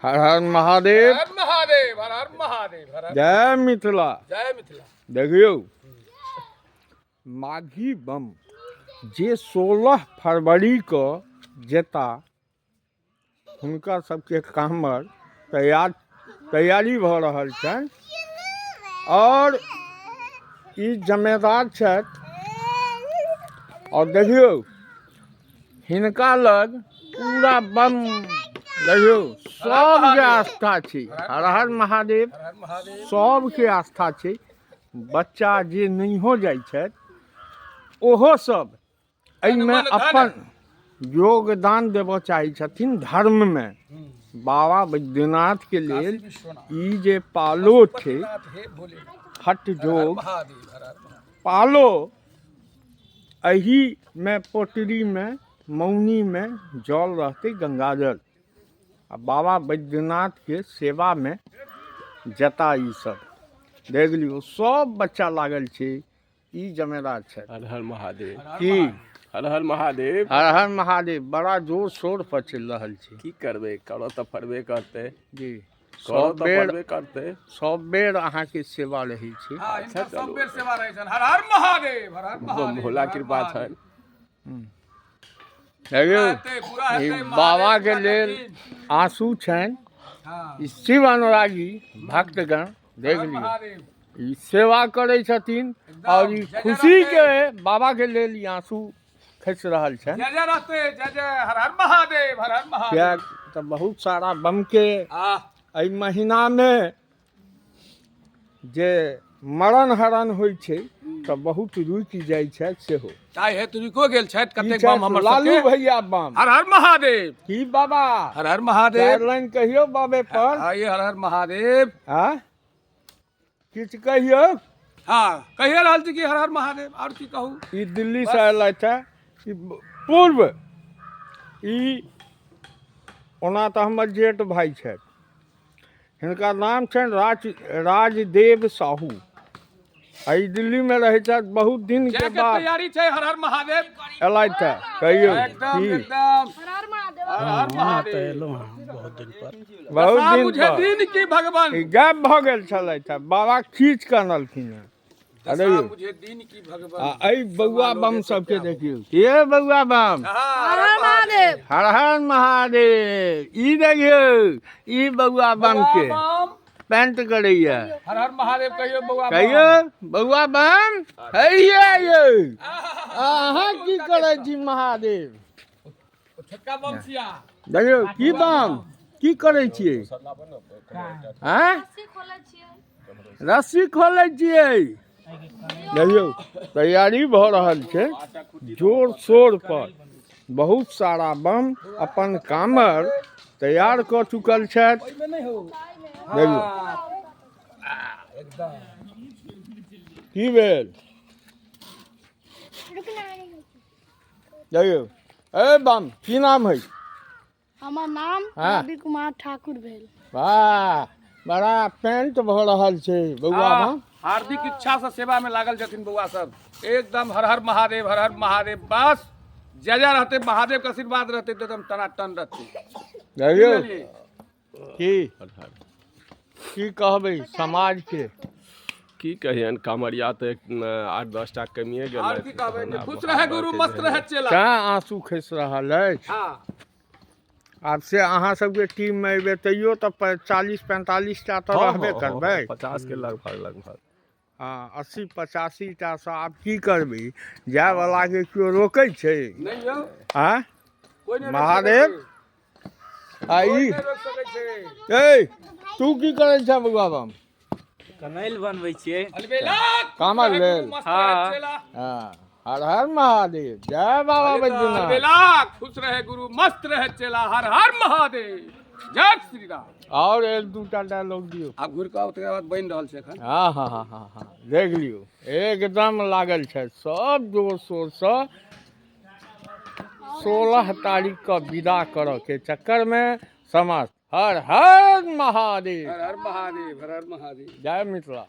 हर हर महादेव। हर महादेव, हर हर महादेव, हर हर। जय मिथिला। जय मिथिला। देखियौ माघी बम जे 16 फरवरी के जेता हुनका सबके कामर तैयारी भऽ रहल छनि और ई जमेदार छथि। और देखियौ हिनका लग पूरा बम, देखियौ सबके आस्था छै। हर हर महादेव, सबके आस्था छै। बच्चा जे नहियो जाइ छथि ओहो सब एहिमे अपन योगदान देबऽ चाहै छथिन धर्ममे। बाबा बैद्यनाथ के लेल ई जे पालो छै हठ जोग पालो, एहिमे पोटरीमे मौनीमे जल रहतै गंगाजल, आ बाबा बैद्यनाथके सेवामे जता। ई सब देख लियौ, सब बच्चा लागल छै। ई जमेदार छै। हर हर महादेव। की हर हर महादेव। हर हर महादेव। बड़ा जोर शोर पर चलि रहल छै। की करबै, करऽ तऽ पड़बे करतै जी। करऽ सब तऽ बेर पड़बे करतै। सब बेर अहाँके सेवा रहै छै। हाँ, हिनकर सब बेर सेवा रहै छनि। हर हर महादेव, हर हर महादेव। भोला कृपा छनि। देखियौ पूरा ई हेतै, बाबा के महादेव लेल पूरा आंसू छनि। हाँ। ई शिव अनुरागी भक्तगण देख हर लियौ, महादेव ई सेवा करै छथिन और ई जय जय खुशी के रहतै। बाबा के लेल ई आंसू खसि रहल छनि। जय जय रहतै, जय जय। हर हर महादेव, हर हर महादेव। किएक तऽ बहुत सारा बम के आह एहि महीनामे जे मरण हरण होइ छै तऽ बहुत रुकि जाइ छथि सेहो। ताहि हेतु रुकियो गेल छथि ई कतेक छथि बम हमर लालू सबके। भैया बम। हर हर महादेव। की बाबा? हर हर महादेव। चारि लाइन कहियौ बाबे पर। हाँ, ये हर हर महादेव। हाँ, किछु कहियौ। हाँ, कहिए रहल छी कि हर हर महादेव, और की कहू। ई दिल्ली से अयलथि हे। ई पूर्व ई ओना तऽ हमर जेठ भाय छथि, हिनका नाम छनि राजदेव साहू। आ ई दिल्लीमे रहै छथि। बहुत दिन के जायके बाद तैयारी छै। हर हर महादेव। अयलथि हे। कहियौ एकदम की? एकदम। हर हर महादेव। हर हर महादेव। एलहुँ हँ बहुत दिन पर। बहुत दशा दिन बुझे पर दिन की भगवान ई गायब भऽ गेल छलथि हे, बाबा खींच कऽ अनलखिन हेँ। दशा अरे बुझे दिन की भगवान। आ एहि बौआ बम सबके देखियौ। के बौआ बम? हाँ, हर हर महादेव। हर हर महादेव। ई देखियौ ई बौआ बम के बम पेंट करैया। हर हर महादेव कहियो बौआ बम। कहियौ बौआ बम। हैया यौ, अहाँ की करै छी महादेव? छोटका बम छिया। देखियौ की बम की करै छियै? आँय, रस्सी खोलै छियै। रस्सी खोलै छियै। देखियौ तैयारी भऽ रहल छै जोर शोर पर। बहुत सारा बम अपन कामर तैयार कऽ चुकल छथि। देखियौ की भेल। देखियौ ए बम, की नाम है? हमर नाम हाँ। रवि कुमार ठाकुर भेल। वाह, बड़ा पेंट भऽ रहल छै बौआ बम। हार्दिक इच्छा से सेवा में लागल छथिन बौआ सब एकदम। हर हर महादेव, हर हर महादेव। बस जय जय रहते, महादेव के आशीर्वाद रहते तो एकदम टनाटन रहते। देखियौ बुझलियै? की की कहबै समाज के? की कहियनि, कामरिया तऽ 8-10 टा कमिए गेल। और की कहबै जे खुश रहे गुरु, मस्त रहे चेला। तैं आंसू खसि रहल अछि। हाँ। आब से अहाँ सबके टीममे एबै तैयो तऽ 40-45 टा तऽ रहबे करबै। 50 के लगभग लगभग। हँ, 80-85 टा सँ आब की करबै? जायवलाके केओ रोकै छै? नहीं यौ। आँय कोई नहीं रोक महादेव। सकै छै। आ कोई ई नहीं रोक सकै छै। ए, तू की करै छह बौआ बम? कनैल बनबै छियै। अलबेला कामर खुश रहे लेल। गुरु, मस्त हाँ। रहे चेला। हँ, हर हर महादेव, जय बाबा बैद्यनाथ। अलबेला खुश रहे गुरु, मस्त रहे चेला। हर हर महादेव, जय श्री राम। और एक दूटा डायलॉग दियौ। आब घुरि कऽ आउ, तकर बाद बनि रहल छै एखन। हँ हँ हँ हँ हँ देख लियौ एकदम लागल छै सब जोर शोरसँ 16 तारीख के विदा करऽ के चक्करमे समस्त। हर हर महादेव। हर हर महादेव, हर हर महादेव। जय मिथिला।